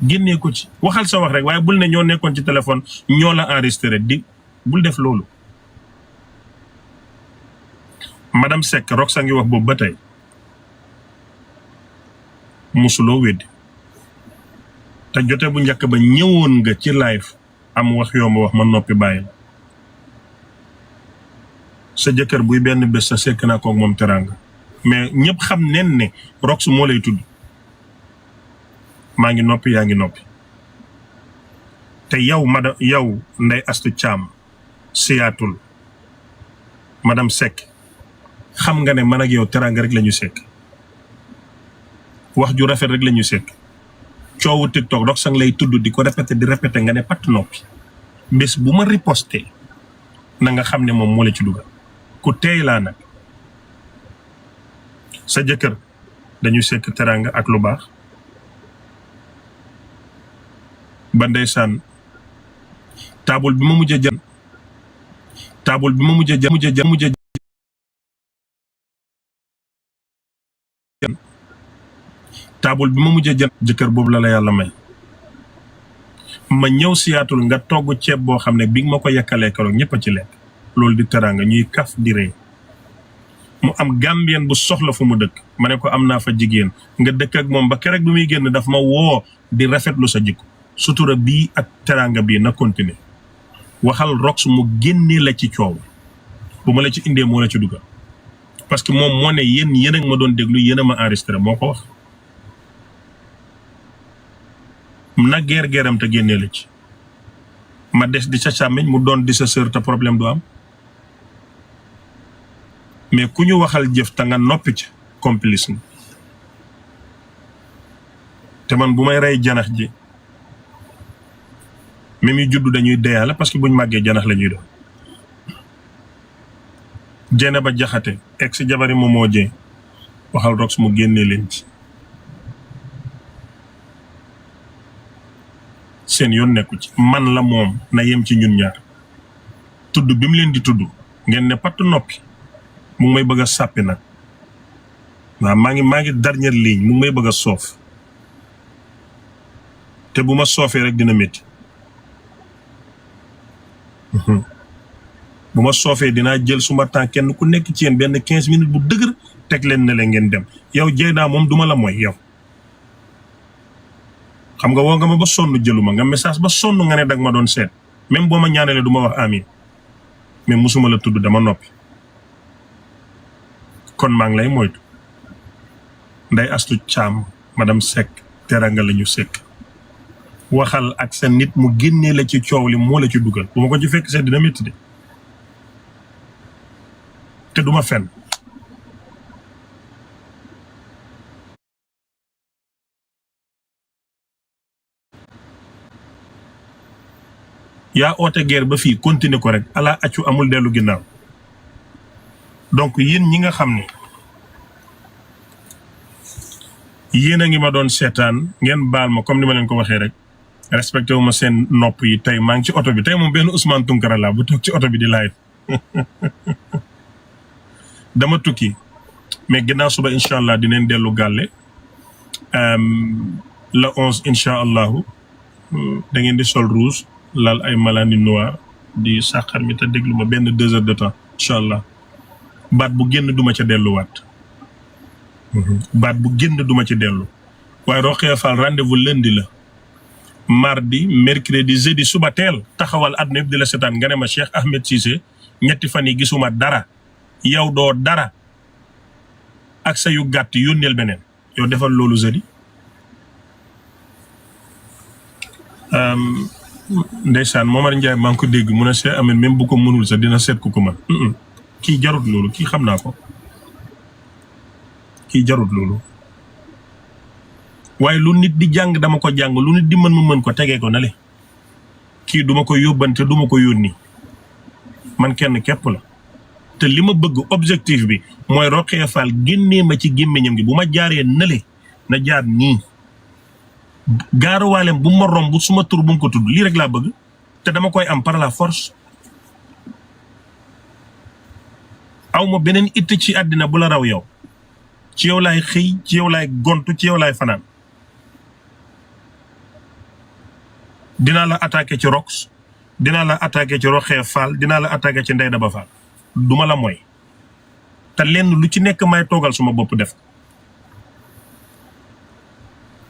génnee ko ci waxal sa wax rek waaye bul ne ñoo nekkoon ci téléphone ñoo la enregistré di bul def loolu madame Seck Rox a ngi wax boobu ba tey musuloo weddi te jote bu njëkk ba ñëwoon nga ci live am wax yoo ma wax ma noppi bàyyi sa jëkkër buy benn bés sa sekk naa koog moom teraanga mais ñëpp xam nen ne Rox moo lay tudd maa ngi noppi yaa ngi noppi te yow yow Ndeye Astou Thiam Seattle madame Seck xam nga ne man ak yow teraanga rek la ñu sekk wax ju rafet rek la ñu sekk coowu TikTok Rox sang lay tudd di ko répété nga ne patt noppi bés bu ma riposté na nga xam ne moom moo la ci dugal ku teey laa nag sa jëkkër dañu sekk teraanga ak lu baax ba ndeysaan taabul bi ma mujj a jël taabul bi ma mujj a jël taabul bi ma mujj a jël jëkkër boobu la yàlla may ma ñëw Seattle nga togg ceeb boo xam ne bi nga ma ko yekkalee keroog ñëpp a ci lekk loolu di teraanga ñuy kaf di ree mu am Gambien bu soxla fu mu dëkk ma ne ko am naa fa jigéen nga dëkk ak moom ba keroog bi muy génn daf ma woo di rafetlu sa jikko sutura bii ak teraanga bii na continuer waxal Rox mu génnee la ci coow bu ma la ci indee moo la ci dugal parce que moom moo ne yéen ak ma doon déglu yéen a ma enregistré moo ko wax na geer-geeram te génnee la ci ma des di sa càmmeñ mu doon di sa sœur te problème du am mais ku ñu waxal jëf te nga noppi ca complice nga te man bu may rey janax ji même yu juddu dañuy deyaale parce que buñ màggee janax la ñuy doon Dieynaba Diakhaté ex jabari Momo Dieng waxal Rox mu génnee leen ci seen yoon nekku ci man la moom na yem ci ñun ñaar tudd bi mu leen di tudd ngeen ne patt noppi mu ngi may bëgg a sàppi nag waaw maa ngi dernière ligne mu ngi may bëgg a soof te bu ma soofee rek dina métti bu ma soofee dinaa jël suma temps kenn ku nekk ci yéen benn 15 minutes bu dëgër teg leen ne leen ngeen dem yow Dieyna moom duma la mooy yow xam nga woo nga ma ba sonn jëluma nga message ba sonn nga ne dag ma doon seet même boo ma ñaanalee du ma wax amin mais musuma la tudd dama noppi kon maa ngi lay moytu Ndeye Astou Thiam madame Seck teraanga la ñu sekk waxal ak sa nit mu génnee la ci coow li moo la ci dugal bu ma ko ci fekk seet dina métti de te duma fen yaa oote guerre ba fii continuer ko rek ala accu amul dellu ginnaaw donc yéen ñi nga xam ne yéen a ngi ma doon seetaan ngeen baal ma comme ni ma leen ko waxee rek respecté wu ma seen nopp yi tey maa ngi ci oto bi tey moom benn Ousmane Tounkara la bu toog ci oto bi di live dama tukki mais ginnaaw suba incha allah dinañ dellu gàlle la 11 incha allahu da ngeen di sol rouge lal ay malani noir di sàqar mi te déglu ma benn 2 heures de temps incha allah baat bu génn duma ca delluwaat baat bu génn duma ci dellu waaye Rokhaya Fall rendez-vous lundi la mardi mercredi jeudi suba teel taxawal àdduna yëpp di la seetaan nga ne ma Cheikh Ahmed Cissé ñetti fan yi gisuma dara yow doo dara ak sa yu gàtt yónneel beneen yow defal loolu jeudi ndeysaan Momar Ndiaye maa ngi ko dégg mu ne Cheikh Ahmed même bu ko mënul sax dina seet ku ko mën kii jarut loolu kii xam naa ko kii jarut loolu waaye lu nit di jàng dama ko jàng lu nit di mën mu mën ko tegee ko na le kii duma ko yóbbante duma ko yónni man kenn képp la te li ma bëgg objectif bi mooy Rokhaya Fall génnee ma ci gémmiñam gi bu ma jaaree nële na jaar nii gaaruwaaleem bu ma romb suma tur bu mu ko tudd lii rek laa bëgg te dama koy am par la force. aw ma beneen itte ci àddina bu la raw yow ci yow laay xëy ci yow laay gontu ci yow laay fanaan. dinaa la attaqué ci Rox dinaa la attaqué ci Rokhaya Fall dinaa la attaqué ci Ndeye Daba Fall duma la mooy te lenn lu ci nekk may toogal suma bopp def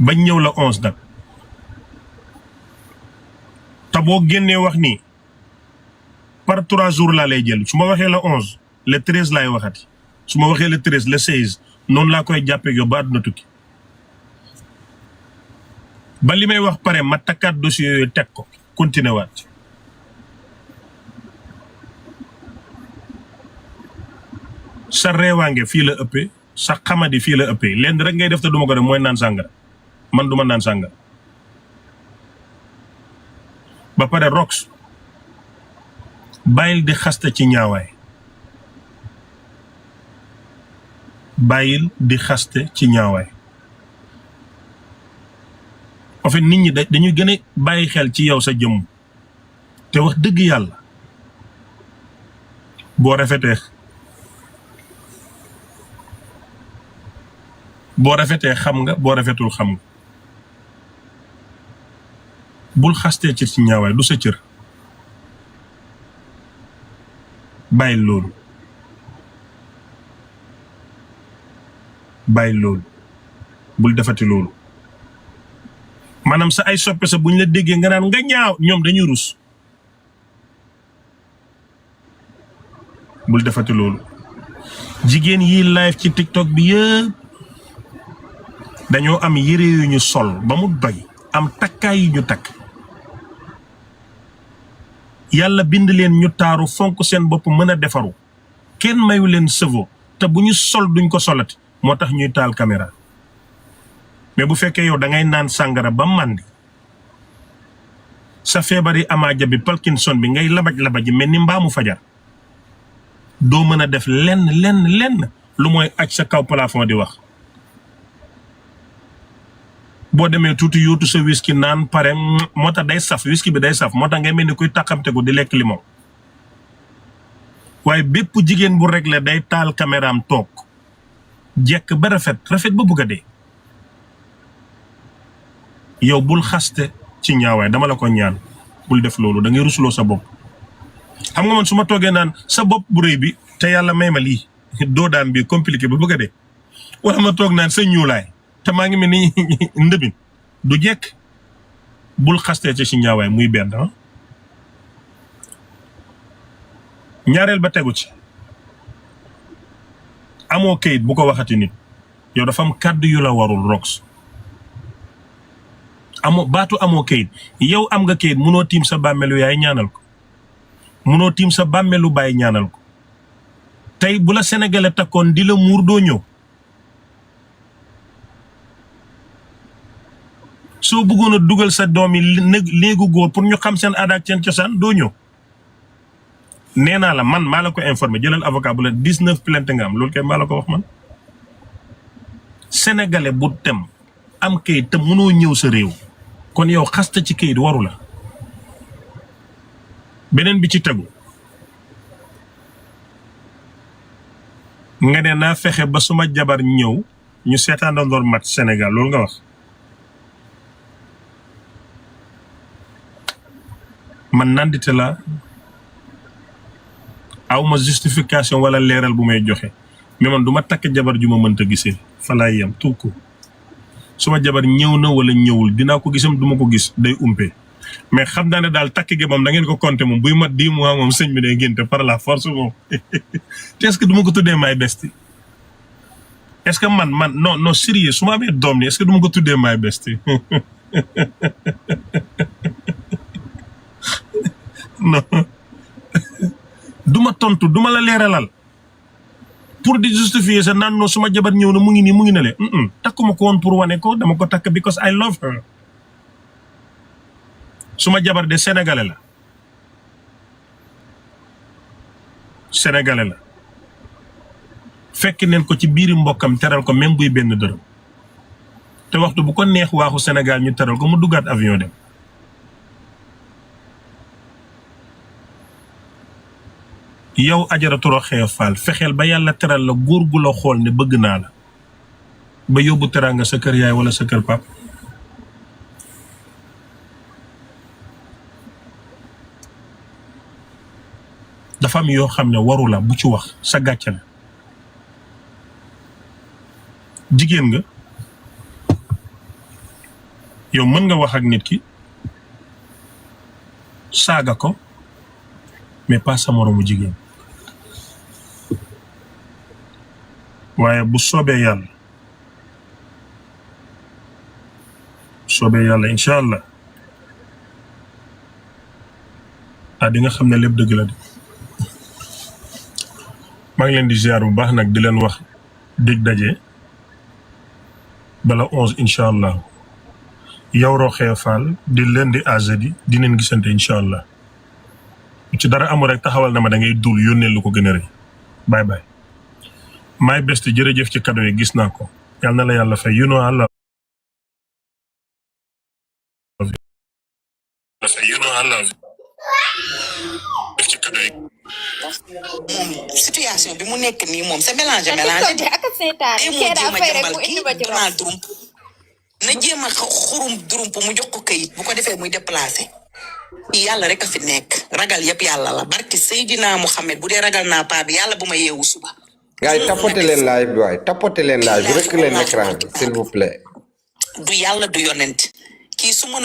bañ ñëw la 11 nag te boo génnee wax nii par 3 jours laa lay jël su ma waxee la 11 le 13 laay waxati su ma waxee le 13 le 16 noonu laa koy jàppee yow ba àdduna tukki ba li may wax pare ma takkaat dossier yooyu teg ko continuer waat sa reewaange fii la ëppee sa xamadi fii la ëppee lenn rek ngay def te duma ko def mooy naan sàngara man duma naan sàngara ba pare Rox bàyyil di xaste ci ñaawaay bàyyil di xaste ci ñaawaay en fait nit ñi dañuy gën a bàyyi xel ci yow sa jëmm te wax dëgg yàlla boo rafetee xam nga boo rafetul xam nga bul xastee ci ñaawaay du sa cër bàyyil loolu bul defati loolu maanaam sa ay soppe sa buñ la déggee nga naan nga ñaaw ñoom dañuy rus bul defati loolu. jigéen yi live ci TikTok bi yëpp dañoo am yére yu ñu sol ba mu doy am takkaay yu ñu takk yàlla bind leen ñu taaru fonk seen bopp mën a defaru kenn mayu leen sëvo te bu ñu sol duñ ko solati moo tax ñuy taal caméra mais bu fekkee yow da ngay naan sàngara ba màndi sa feebari amaaja bi Parkinson bi ngay labaj mel ni mbaamu fajar doo mën a def lenn lu mooy aj sa kaw plafond di wax boo demee tuuti yóotu sa whisky naan pare moo tax day saf whisky bi day saf moo tax ngay mel ni kuy tàqamte ko di lekk limon waaye bépp jigéen bu réglé day taal caméraam toog jekk ba rafet ba bugg a dee yow bul xaste ci ñaawaay dama la ko ñaan bul def loolu da ngay rusuloo sa bopp xam nga man su ma toogee naan sa bopp bu rëy bi te yàlla may ma lii doo daan bi compliqué ba bëgg a dee wala ma toog naan sa ñuulaay te maa ngi mel ni ndëbin du jekk bul xastee ci ñaawaay muy benn ñaareel ba tegu ci amoo kayit bu ko waxati nit yow dafa am kàddu yu la warul Rox amoo kayit yow am nga kayit munoo tiim sa bàmmeelu yaay ñaanal ko munoo tiim sa bàmmeelu baay ñaanal ko tey bu la sénégalais takkoon di la muur doo ñëw soo bëggoon a dugal sa doom yi léegu góor pour ñu xam seen aada ak seen cosaan doo ñëw nee naa la man maa la ko informé jëlal avocat bu la 19 plainte nga am loolu kay maa la ko wax man sénégalais bu dem am kayit te mënoo ñëw sa réew kon yow xasta ci kayit waru la beneen bi ci tegu nga ne naa fexe ba suma jabar ñëw ñu seetaandandoor match Sénégal loolu nga wax man nandite la aw ma justification wala leeral bu may joxe mais man du ma takk jabar ju ma mënta gisee fa laay yem tout ko suma jabar ñëw na wala ñëwul dinaa ko gisam du ma ko gis day umpe mais xam naa ne daal takk gi moom da ngeen ko compter moom buy mat 10 mois moom sëñ bi day génte par la force moom te est-ce que du ma ko tuddee my bestie est-ce que man non sérieux su ma amee doom ni est-ce que du ma ko tuddee my bestie non duma tontu duma la leeralal pour di justifier sa naan non suma jabar ñëw na mu ngi nii mu ngi ne le takkuma ko woon pour wane ko dama ko takk because I love her suma jabar de sénégalais la fekk neen ko ci biiri mbokkam teral ko même buy benn dërëm te waxtu bu ko neex waaxu Sénégal ñu teral ko mu duggaat avion dem yow Ajaratu Rokhaya Fall fexeel ba yàlla teral la góor gu la xool ne bëgg naa la ba yóbbu teraanga sa kër yaay wala sa kër pap dafa am yoo xam ne waru la bu ci wax sa gàcce la jigéen nga yow mën nga wax ak nit ki saaga ko mais pas sa moromu jigéen waaye bu soobee yàlla incha allah di nga xam ne lépp dëgg la de maa ngi leen di ziar bu baax nag di leen wax dig daje bala 11 incha allah yow Rokhaya Fall di leen di jeudi dinañ gisante incha allah ci dara amul rek taxawal na ma da ngay dul yónnee lu ko gën a rëy bye bye my best jërëjëf ci cadeau yi gis naa ko yal na la yàlla fay you know Allah ci cadeau yi moom situation bi mu nekk nii moom c'est mélangé Donald Trump na jéem a xurum Trump mu jox ko kayit bu ko defee muy déplacé yàlla rek a fi nekk ragal yëpp yàlla la barki Seydina Mouhamed bu dee ragal naa paa bi yàlla bu ma yeewu suba. gars yi tapoter leen live bi waaye tapoter leen live bi rek leen écran bi s'il vous plaît. du yàlla du yonent kii su mën